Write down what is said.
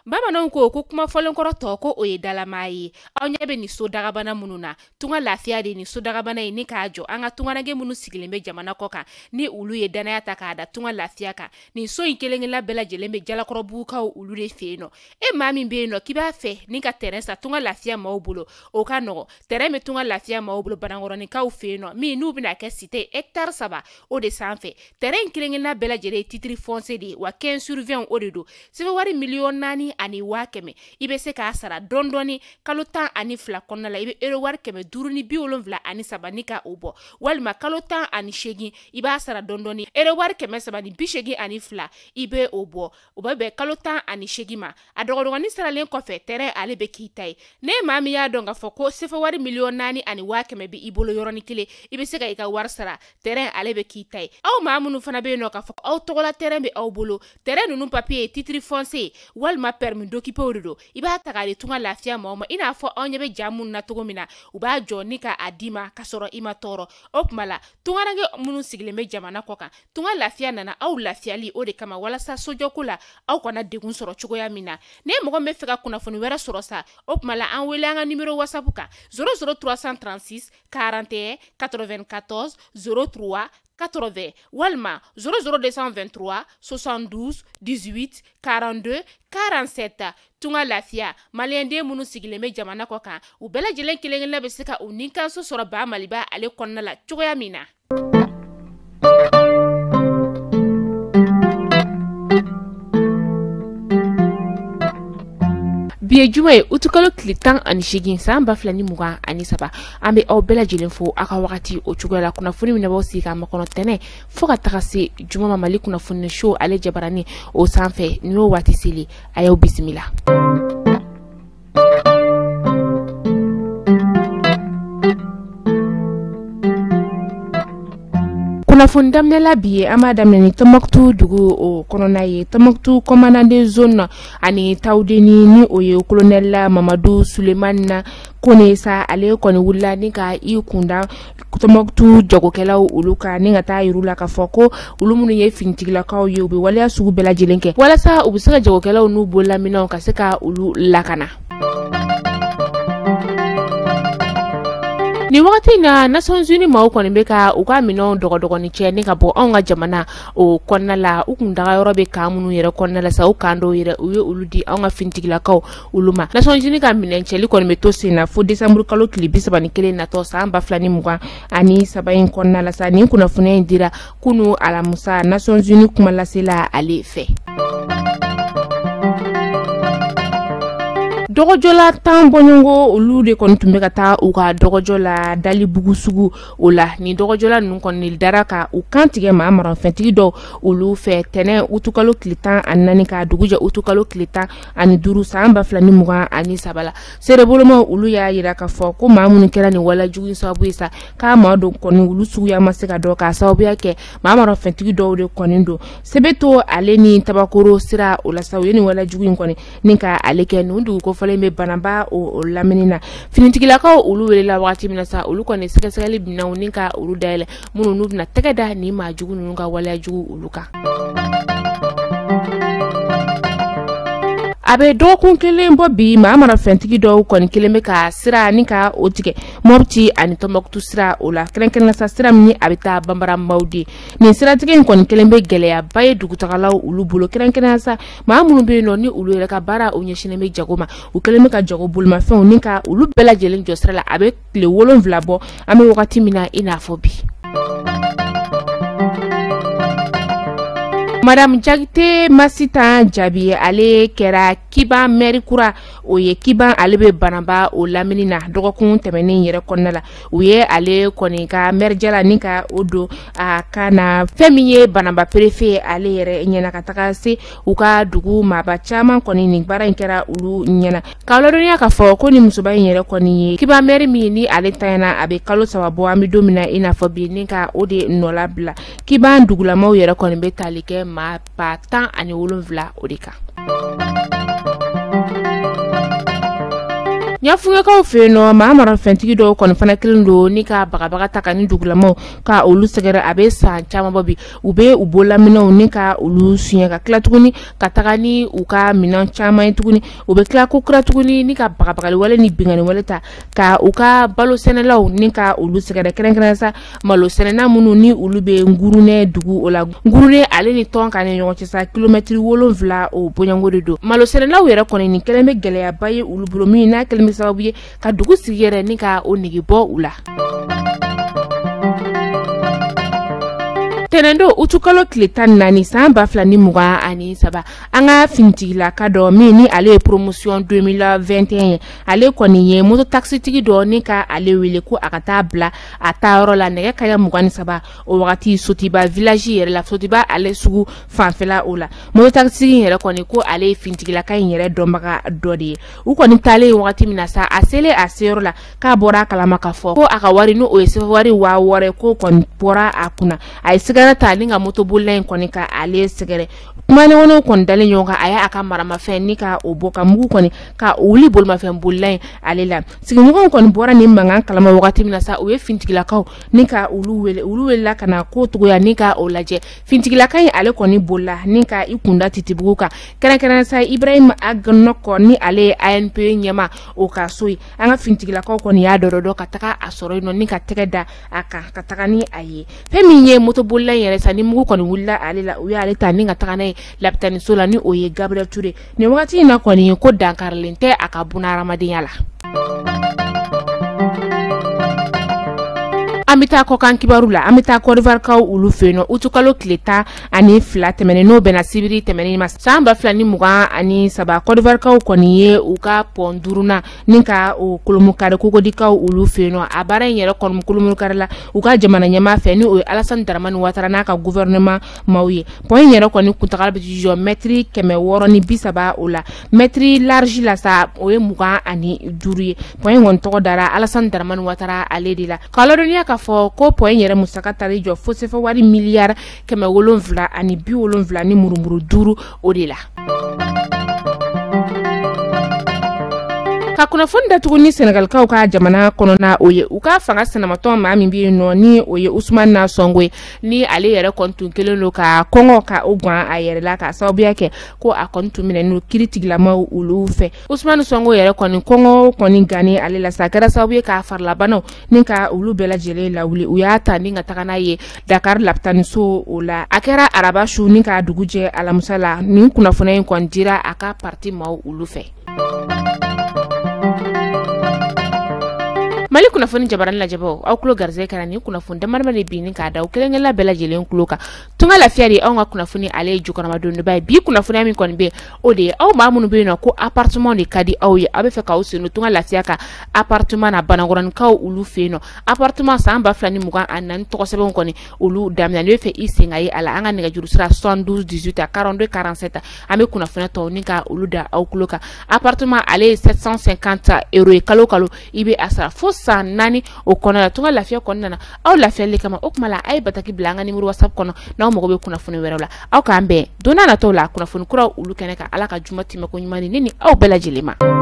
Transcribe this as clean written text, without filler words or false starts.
Bamananw ko ko kuma fɔlenkɔrɔ tɔ ko o ye dalamaa ye. Aw ɲɛ bɛ nin so dagabana minnu na, tunga lafiya de nin so dagabana in ni k'a jɔ an ka tungaranke minnu sigilen bɛ jamana kɔ kan, ni olu ye danaya ta k'a da tunga lafiya kan. Nin so in kelen-kelenna bɛɛ lajɛlen bɛ Jalakɔrɔbugukaw olu de fɛ yen nɔ. E maa min bɛ yen nɔ k'i b'a fɛ ni ka terrain san tunga lafiya maaw bolo, o ka nɔgɔ. Terrain bɛ tunga lafiya maaw bolo Banankɔrɔninkaw fɛ yen nɔ, min n'u bɛna kɛ cité hectare 3 o de sanfɛ. Terrain in kelen-kelenna bɛɛ lajɛlen ye titre foncier de ye, wa 15 sur 20 o de don. Sɛbɛn wari 4,100,000 i bɛ se k'a sara dɔɔni dɔɔni kalo 12 kɔnɔna la. I bɛ euro wari 573 ni ka o bɔ, walima kalo 18 i b'a sara dɔɔni dɔɔni euro wari 382 i bɛ o bɔ. O bɛ bɛn kalo 18 ma. A dɔgɔdɔgɔnin saralen kɔfɛ, terrain ale bɛ k'i ta ye. Ne maa min y'a dɔn k'a fɔ ko sefa wari 4,100,000 bɛ i bolo yɔrɔnin kelen, i bɛ se ka i ka wari sara, terrain ale bɛ k'i ta ye. Aw maa minnu fana bɛ yen nɔ k'a fɔ aw tɔgɔla terrain bɛ aw bolo, terrain ninnu papier ye titre foncier walima permis d'occuper de don, i b'a ta k'a di tunga lafiya maaw ma. I n'a fɔ aw ɲɛ bɛ ja minnu na cogo min na, u b'a jɔ ni k'a d'i ma k'a sɔrɔ i ma tɔɔrɔ. O tuma la tungaranke minnu sigilen bɛ jamana kɔ kan, tunga lafiya nana aw lafiyali o de kama, walasa sojɔko la aw kana degun sɔrɔ cogoya min na. Ne mɔgɔ min bɛ fɛ ka kunnafoni wɛrɛ sɔrɔ sa, o tuma la an wele an ka numéro WhatsApp kan 00 336 41 94 03 80 walima 00 223 72 18 42 47. Tunga lafiya maliyɛnden minnu sigilen bɛ jamana kɔ kan, u bɛɛ lajɛlen kelen-kelenna bɛ se ka u nikanso sɔrɔ ba Maliba ale kɔnɔna la cogoya min na. Bi ye juma ye, utukalo tile 18 san 2023. An bɛ aw bɛɛ lajɛlen fo aw ka wagati o cogoya la. Kunnafoni min b'aw sigi k'a makɔnɔ tɛnɛ fo ka taga se juma ma, Mali kunnafoni so ale jabarani o sanfɛ. Nin y'o waati seli, a y'aw bisimila. Kunnafoni daminɛla bi ye, an b'a daminɛ ni Tɔnbukutu dugu o kɔnɔna ye. Tɔnbukutu commandant de zone ani Tawudeni ni o ye colonel Mamadu Sulemani Kone sa, ale kɔni wulila ni ka i kunda Tɔnbukutu jagokɛlaw olu kan, ni ka taa yir'u la k'a fɔ ko olu minnu ye finitigilakaw ye, u bɛ waleya sugu bɛɛ lajɛlen kɛ walasa u bɛ se ka jagokɛlaw n'u bololaminɛnw ka se ka olu lakana. Nin wagati in na, Nations Unies maaw kɔni bɛ ka u ka minɛnw dɔgɔdɔgɔnin cɛ ni ka bɔ anw ka jamana o kɔnɔna la. U kun dagayɔrɔ bɛ kan minnu yɛrɛ kɔnɔna la sa, o kan dɔw yɛrɛ u ye olu di anw ka finitigilakaw olu ma. Nations Unies ka minɛn cɛli kɔni bɛ to sen na fo décembre kalo tile 31 natɔ san 2023 in kɔnɔna la sa. Nin kunnafoniya in dira kunu alamisa Nations Unies kumalasela ale fɛ. Dɔgɔjɔla 10 bɔɲɔgɔn olu de kɔni tun bɛ ka taa u ka dɔgɔjɔ la Dalibugu sugu o la. Nin dɔgɔjɔla ninnu kɔni dara ka u kan tigɛ maa marafɛntigi dɔw olu fɛ tɛnɛ utukalo tile 14 ka dugujɛ utukalo tile 15 san 2023 la. Seerebolomaw olu y'a yira k'a fɔ ko maa minnu kɛra nin walejugu in sababu ye sa, k'a maa dɔw kɔni olu suguya ma se ka dɔn k'a sababuya kɛ maa marafɛntigi dɔw de kɔni don. Sebeto ale ni Tabakoro sira o la sa, u ye nin walejugu in kɔni ni ka ale kɛ. Ninnu dugu kofɔlen bɛ Banaba o lamini na. Finitigilakaw olu welela wagati min na sa, olu kɔni sɛgɛsɛgɛli minɛnw ni ka olu dayɛlɛ minnu n'u bɛna tɛgɛ da nin maa jugu ninnu ka waleya jugu olu kan. A bɛ dɔgɔkun kelen bɔ bi, maa marafɛntigi dɔw kɔni kelen bɛ ka sira ni ka o tigɛ Mɔpti ani Tɔnbukutu sira o la, kɛrɛnkɛrɛnnenya sa sira min a bɛ taa Banbaramawudi. Nin siratigɛ in kɔni kelen bɛ gɛlɛyaba ye dugutagalaw olu bolo, kɛrɛnkɛrɛnnenya sa maa minnu bɛ yen nɔ ni olu yɛrɛ ka baara o ɲɛsinnen bɛ jago ma, u kɛlen bɛ ka jago bolimafɛnw ni ka olu bɛɛ lajɛlen jɔ sira la. A bɛ tile 7 bɔ an bɛ wagati min na i n'a fɔ bi. Madame Jakite Masitan Jabi ale kɛra Kiban mɛri kura o ye. Kiban ale bɛ Banaba o lamini na dɔgɔkun tɛmɛnen yɛrɛ kɔnɔna la. U ye ale kɔni ka mɛri jala ni ka o don a ka na fɛn min ye Banaba préfet ale yɛrɛ ɲɛna ka taga se u ka dugu maaba caman kɔni. Nin baara in kɛra olu ɲɛna. K'a ladɔnniya k'a fɔ ko nin musoba in yɛrɛ kɔni ye Kiban mɛri min ni ale tanyana, a bɛ kalo 3 bɔ an bɛ don min na i n'a fɔ bi, ni ka o de nɔla bila. Kiban dugulamaw yɛrɛ kɔni bɛ tali kɛ maa 17,000 o de kan. Ɲafunɛkaw fɛ yen nɔ, maa marafɛntigi dɔw kɔni fana kelen don ni ka bagabaga ta ka ni dugulamaw ka olu sɛgɛrɛ. A bɛ san caman bɔ bi, u bɛ u bolominɛw ni ka olu suɲɛ ka tila tuguni ka taga ni u ka minɛn caman ye tuguni. U bɛ tila ko kura tuguni ni ka bagabagali wale ni binkanni wale ta ka u ka balo sɛnɛlaw ni ka olu sɛgɛrɛ, kɛrɛnkɛrɛn sa malo sɛnɛna minnu ni olu bɛ Ngurunɛ dugu o la. Ngurunɛ ale ni tɔn ka ni ɲɔgɔn cɛ sa kilomɛtiri 7 o bonyanko de don. Malo sɛnɛlaw yɛrɛ kɔni nin kɛlen bɛ gɛlɛyaba ye olu bolo, min n'a kɛlen bɛ sababu ye ka dugu sigi yɛrɛ ni ka o nege bɔ u la. Tɛnɛndon utukalo tile 14 san 2023, an ka finitigilaka dɔ min ni ale ye promotion 2021 ye, ale kɔni ye moto taxitigi dɔ ni ka ale wele ko a ka taa bila a taayɔrɔ la nɛgɛ kanɲɛ 23 o wagati Sotiba village yɛrɛ la, Sotiba ale sugu fanfɛla o la. Moto taxitigi yɛrɛ kɔni ko ale ye finitigilaka in yɛrɛ dɔnbaga dɔ de ye. U kɔni taalen wagati min na sa, a selen a seyɔrɔ la k'a bɔra a kalama k'a fɔ ko a ka wari n'o ye sefa wari 6000 ko kɔni bɔra a kunna. A ye sigara ta ni ka motobolila in kɔni ka ale sɛgɛrɛ. Kumaɲɔgɔnw kɔni dalen ɲɔgɔn kan, a y'a ka maramafɛn ni ka o bɔ ka mugu kɔni ka wuli bolimafɛn bolila in ale la. Sigiɲɔgɔnw kɔni bɔra nin mankan kalama wagati min na sa, u ye finitigilakaw ni ka olu wele, olu welela ka na ko togoya ni ka o lajɛ. Finitigilaka in ale kɔni bolila ni ka i kunda Titibugu kan, kɛrɛnkɛrɛn sa Ibrahim Agnɔkɔ ni ale ye ANP ɲɛma o ka so ye. An ka finitigilakaw kɔni y'a dɔdɔ ka taga a sɔrɔ yen nɔ ni ka tɛgɛ da a kan ka taga ni a ye. Fɛn min ye motobolila in yɛrɛ sa, ni mugu kɔni wulila ale la, u y'ale ta ni ka taga n'a ye lapitaniso la ni o ye Gabriel Touré. Nin wagati in na kɔni ko dankarilen tɛ a ka bunahadamadenya la. An bɛ taa kɔkan kibaru la, an bɛ taa Côte d'Ivoire kaw olu fɛ yen nɔ. Utukalo tile 12 tɛmɛnen n'o bɛnna sibiri tɛmɛnen ma san 2023, Côte d'Ivoire kaw kɔni ye u ka pɔn 5nan ni ka o kolomukari kokodikaw olu fɛ yen nɔ. A baara in yɛrɛ kɔni kolomukari la u ka jamana ɲɛmaa fɛ ni o ye Alassane Dramane Ouattara n'a ka gouvernement maaw ye. Pɔn in yɛrɛ kɔni kuntagala bɛ jɔ mɛtiri 630 o la, mɛtiri large la sa o ye 25 ye. Pɔn in kɔni tɔgɔ dara Alassane Dramane Ouattara ale de la. K'a ladɔnniya k'a fɔ ko pɔn in yɛrɛ musaka taara jɔ fo sefa wari miliyari 770 ni murumuru 5 o de la. Ka kunnafoni datugu ni Senegalikaw ka jamana kɔnɔna o ye, u ka fanga sinamatɔn maa min bɛ yen nɔ ni o ye Ousmane Sonko ye, ni ale yɛrɛ kɔni tun kɛlen don ka kɔngɔ ka o gan a yɛrɛ la k'a sababuya kɛ ko a kɔni tun minɛnen don kiiritigilamaw olu fɛ. Ousmane Sonko yɛrɛ kɔni kɔngɔ kɔni gannen ale la sa, a kɛra sababu ye k'a farilabanaw ni ka olu bɛɛ lajɛlen lawuli. U y'a ta ni ka taga n'a ye Dakar lapitaniso o la. A kɛra araba su ni k'a dugu jɛ alamisa la. Nin kunnafoniya in kɔni dira a ka parti maaw olu fɛ. Mali kunnafoni jabarani lajɛbaw, aw tulo garisɛgɛ kɛra nin kunnafoni damadama de bin k'a da aw kelen-kelenna bɛɛ lajɛlen tulo kan. Tunga lafiya de anw ka kunnafoni ale ye jukɔrɔmadonba ye. Bi kunnafoniya min kɔni bɛ o de ye aw maa minnu bɛ yen nɔ ko appartement de ka di aw ye, aw bɛ fɛ k'aw sen don Tunga lafiya ka appartement na Banakɔrɔnikaw olu fɛ yen nɔ. Appartement san 2024 tɔgɔ sɛbɛnw kɔni olu daminɛ, n'i bɛ fɛ i sen ka ye a la, an ka nɛgɛjuru sira 72 18 42 47, an bɛ kunnafoniya tɔw ni ka olu da aw tulo kan. Appartement ale ye 750 euros ye kalo kalo, i bɛ a sara fo san 4 o kɔnɔ la. Tunga lafiya kɔnɔna na aw lafiyali kama, o tuma la a ye bataki bila an ka numéro WhatsApp kɔnɔ n'aw mago bɛ kunnafoni wɛrɛw la. Aw k'an bɛn don n'a nataw la kunnafoni kuraw olu kɛnɛ kan. Ala ka juma tɛmɛ ko ɲuman di ne ni aw bɛɛ lajɛlen ma.